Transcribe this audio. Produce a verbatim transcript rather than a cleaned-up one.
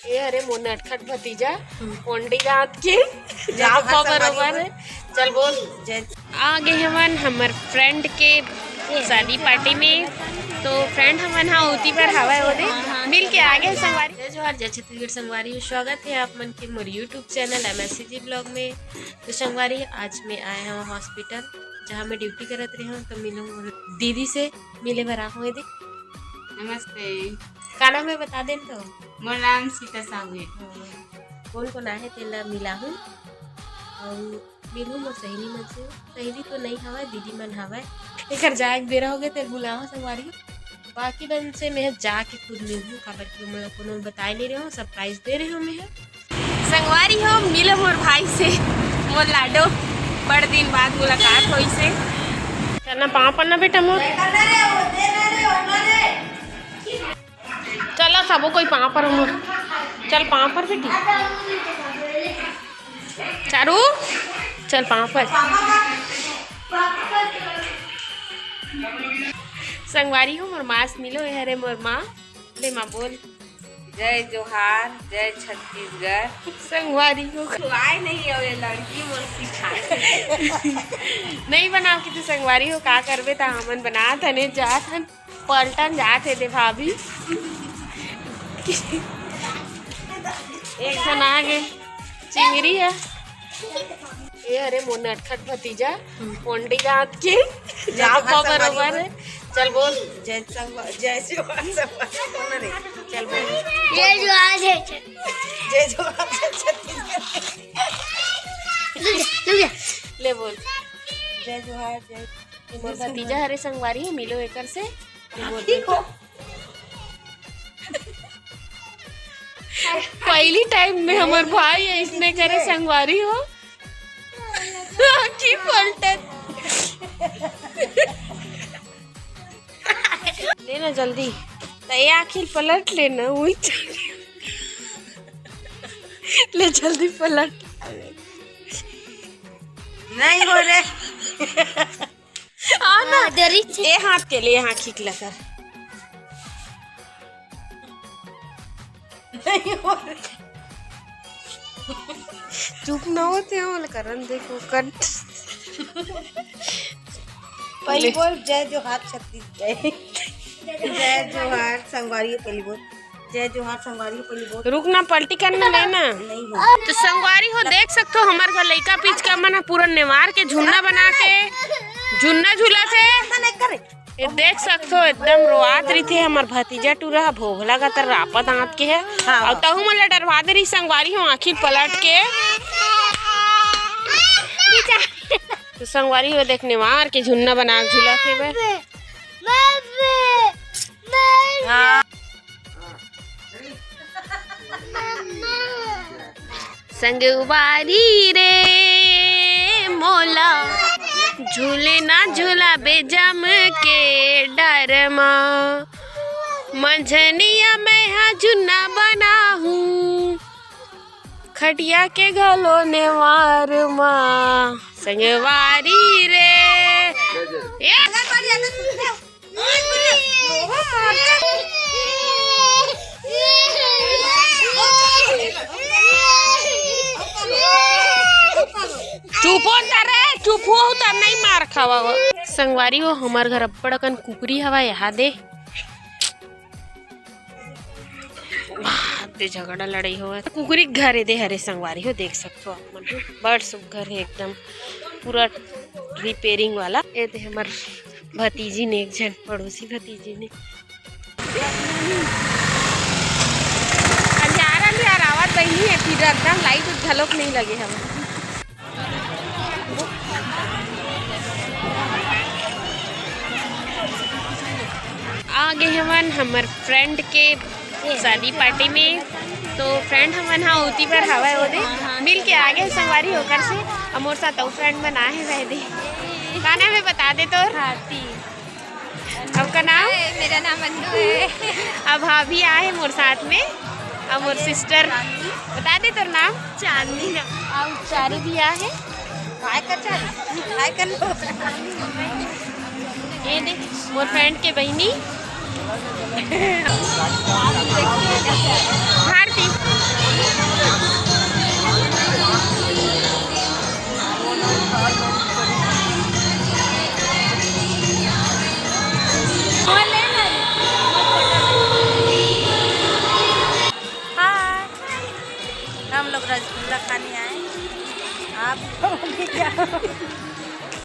ये हरे मोर नटखट भतीजा, कोंडी जात के। जय जोहार, रापा संगवारी बरोबर हो। है। चल बोल। जय आ गे हमन हमर फ्रेंड के शादी पार्टी में। तो फ्रेंड हमन हा ओती बर हवय, ओदे मिल के आ गे संगवारी। जय जोहार, जय छत्तीसगढ़ संगवारी हो। स्वागत है आप मन के मोर YouTube चैनल एमएससीजी ब्लॉग में। तो संगवारी, आज मैं आए हूँ हॉस्पिटल, जहाँ मैं ड्यूटी करत रहे हूँ। तो मिलूँ दीदी से, मिले बर आ हूँ एदे। नमस्ते। का नाम है बता देन तो? मोर नाम सीता साहू है। कोन कोन आहे तेला मिलाहूँ अउ मिलहूँ मोर सहेली मन से। सहेली तो नई हवय, दीदी मन हवय। एकर जाए के बेरा होगे, तेल बुलावा संगवारी। बाकी मन से मैं जाके खुद मिलहूँ, काबर कि मोला कोनो बताए नई रहे हो, सरप्राइज दे रहे हो मैं। संगवारी हो, मिलो मोर भाई से, मोर लाडो, बड़ दिन बाद मुलाकात होइस हे। चलना पाँव पड़ना बेटा मोर। चला सबो कोई पाँव पर मोर। चल पाँव पर बेटी। चारू, चल पाँव पर। संगवारी हो मोर माँ से मिलो, ये हरे मोर माँ। ले माँ बोल। जय जोहार, जय छत्तीसगढ़। संगवारी हो। तू आए नहीं हो, ये लड़की मोर सिखाए। नहीं बनाओ कि तू संगवारी हो, का करबे ता हमन बना थने जात हन। पलटन जात हे दे भाभी। एक झन आ गे, चिंगरी है। ये हरे मोर नटखट भतीजा, कोंडी जात के। जय जोहार रापा संगवारी बरोबर हो। है। चल बोल। जय संगवा-, जय जोहार संगवारी हो। चल बोल। जय जोहार, जय छत्तीसगढ़। जय जोहार, जय छत्तीसगढ़। ले बोल। जय जोहार, जय ये मोर भतीजा हरे संगवारी हो, मिलो एकर से। ठीक हो। पहली टाइम में हमर भाई इसने करे संगवारी हो। आँखी पलटत। लेना जल्दी। तो ये आँखी पलट लेना, वही ले जल्दी पलट। नहीं हो रे। आ ना। हाँ, देरी छे। ए हाथ के लिए यहाँ खींच ला कर। चुप ना होते हो, बोले करन देखो, कंठ। पहली बोल, जय जोहार छत्तीसगढ़। जय जोहार संगवारी, पहली बोल। जय जोहार संगवारी हो, पहली बोल। रुक ना, पलटी करना ले ना। नहीं हो। तो संगवारी हो, देख सकथो, हमर घर लइका पिचका मन ह पूरा नेवार के झुन्ना बना के झुन्ना झूलत हे। ये देख सकथो, एकदम रोआत रहिथे। हमर भतीजा टूरा ह भोभला का तर रापा दांत के है। हाँ। और तहु मन ला डरवा दे रही संगवारी हो, आँखी पलट के। तो संगवारी हो, देख नेवार के झुन्ना बना के झूलत हे बे। हाँ। संगवारी रे मोला झूले ना झुलाबे जम के डर मा। मंझनिया मैं हा झुन्ना बनाहूँ खटिया के घलो नेवार मा। संगवारी रे। ए! चुप हो त रे, चुप हो त नहीं मार खावा हो। संगवारी हो, हमर घर अब्बड़ अकन कुकरी हवा, यहाँ दे। वाह, ते झगड़ा लड़ाई होवत। कुकरी के घर ए दे हरे संगवारी हो, देख सकथो आप मन। बड़ सुग्घर हे एकदम, पूरा रिपेयरिंग वाला। ए दे हमर भतीजी ने, एक झन पड़ोसी भतीजी ने। अंधियार अंधियार आवत बहिनी हे, फिर एकदम लाइट उट घलोक नहीं लगे हवे। आ गे हमन हमर फ्रेंड के शादी पार्टी में। तो फ्रेंड हमन हा ओती बर हवय, ओदे मिल के आ गे संगवारी ओकर से। अउ मोर साथ अउ फ्रेंड मन आ हे वह दे। का नाम हे बता दे तोर? भारती। आपका नाम? हाय, मेरा नाम अन्नू है। अब भाभी आ हे मोर साथ में, अब मोर सिस्टर। बता दे तोर नाम। चांदनी। अब चारू भी आ हे। हाय कर चारू, हाय कर लो। ये देख, मोर फ्रेंड के बहिनी। भारती। हम लोग रसगुल्ला खाने आए, आप लोग भी जाओ।